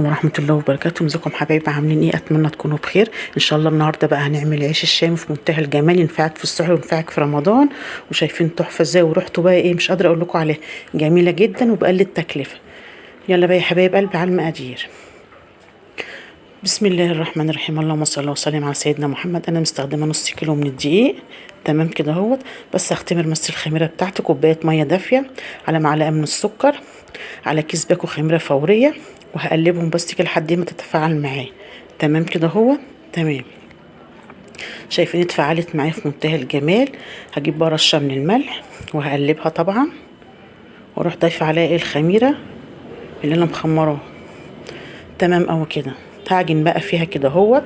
عليكم ورحمة الله وبركاته. ازيكم حبايبي، عاملين ايه؟ اتمنى تكونوا بخير ان شاء الله. النهارده بقى هنعمل عيش الشام في منتهى الجمال، ينفعك في السحر وينفعك في رمضان. وشايفين تحفة ازاي، ورحتوا بقى ايه مش قادرة اقول لكم عليها، جميلة جدا وبأقل التكلفة. يلا بقى يا حبايب قلبي على المقادير. بسم الله الرحمن الرحيم، اللهم صل وسلم على سيدنا محمد. انا مستخدمة نص كيلو من الدقيق، تمام كده اهوت. بس هختمر بس الخميره بتاعتي، كوباية مية دافيه على معلقه من السكر على كيس باكو خميره فورية، وهقلبهم بس كده لحد ما تتفاعل معايا. تمام كده اهو، تمام. شايفين اتفاعلت معايا في منتهى الجمال. هجيب بقى رشه من الملح وهقلبها طبعا، واروح ضايفه عليها ايه الخميره اللي انا مخمراها. تمام اهو كده. هعجن بقى فيها كده اهوت،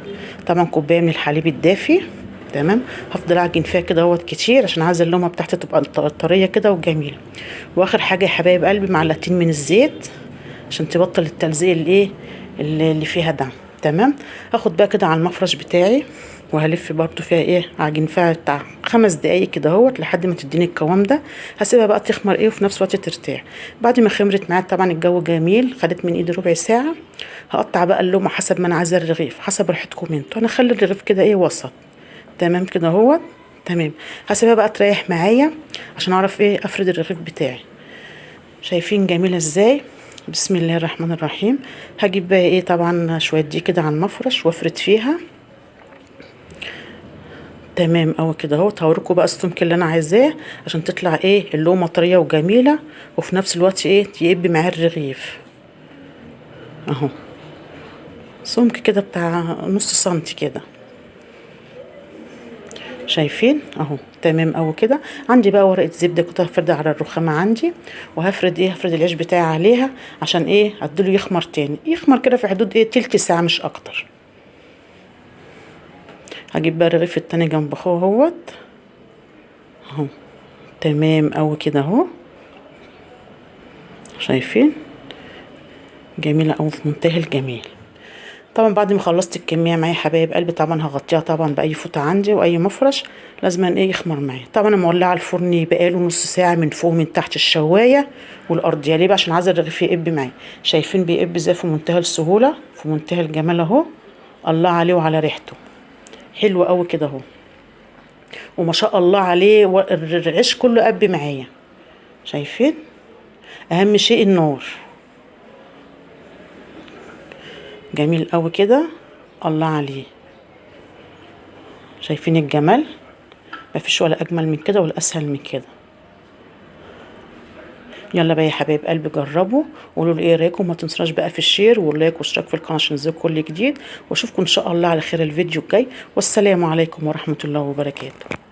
طبعا كوباية من الحليب الدافي. تمام، هفضل اعجن فيها كده اهوت كتير عشان عايزه اللومه بتاعتي تبقى طرية كده وجميلة. واخر حاجة يا حبايب قلبي معلقتين من الزيت عشان تبطل التلزيق اللي ايه اللي فيها ده. تمام، هاخد بقى كده على المفرش بتاعي وهلف برضو فيها ايه، عجين فيها بتاع 5 دقايق كده اهوت لحد ما تديني القوام ده. هسيبها بقى تخمر ايه وفي نفس الوقت ترتاح. بعد ما خمرت معايا طبعا الجو جميل، خدت من ايدي ربع ساعة. هقطع بقى اللومه حسب ما انا عايزه الرغيف، حسب راحتكم انتوا. انا اخلي الرغيف كده ايه وسط. تمام كده اهوت، تمام. هسيبها بقى تريح معايا عشان اعرف ايه افرد الرغيف بتاعي. شايفين جميلة ازاي؟ بسم الله الرحمن الرحيم. هجيب بقى ايه طبعا شوية دي كده على المفرش وافرد فيها. تمام اهو كده اهو. هوريكم بقى السمك اللي انا عايزاه عشان تطلع ايه اللومه طرية وجميلة، وفي نفس الوقت ايه يقب معايا الرغيف اهو. سمك كده بتاع نص سنتي كده، شايفين اهو. تمام اهو كده. عندي بقى ورقة زبدة كنت هفردها على الرخامه عندي، وهفرد ايه، هفرد العيش بتاعي عليها عشان ايه اديله يخمر تاني، يخمر كده في حدود ايه تلت ساعة مش اكتر. هجيب بقى الرغيف التاني جنب اخوه اهوت اهو. تمام اهو كده اهو، شايفين جميلة اهو في منتهى الجمال. طبعا بعد ما خلصت الكمية معايا حبايب قلبي، طبعا هغطيها طبعا باي فوطه عندي واي مفرش، لازم ايه يخمر معايا. طبعا انا مولعه الفرن بقاله نص ساعة من فوق من تحت الشوايه والارضيه، ليه بقى؟ عشان عايزه الرغيف يقب معايا. شايفين بيقب ازاي؟ في منتهى السهولة، في منتهى الجمال اهو. الله عليه وعلى ريحته، حلو قوي كده اهو، وما شاء الله عليه العيش كله قب معايا. شايفين؟ اهم شيء النار. جميل قوي كده، الله عليه. شايفين الجمال؟ مفيش ولا اجمل من كده ولا اسهل من كده. يلا بقى يا حبايب قلبي جربوا وقولوا لي ايه رايكم. ما تنسوش بقى في ال share وال like والاشتراك في القناة عشان ينزل كل جديد، واشوفكم ان شاء الله على خير الفيديو الجاي. والسلام عليكم ورحمة الله وبركاته.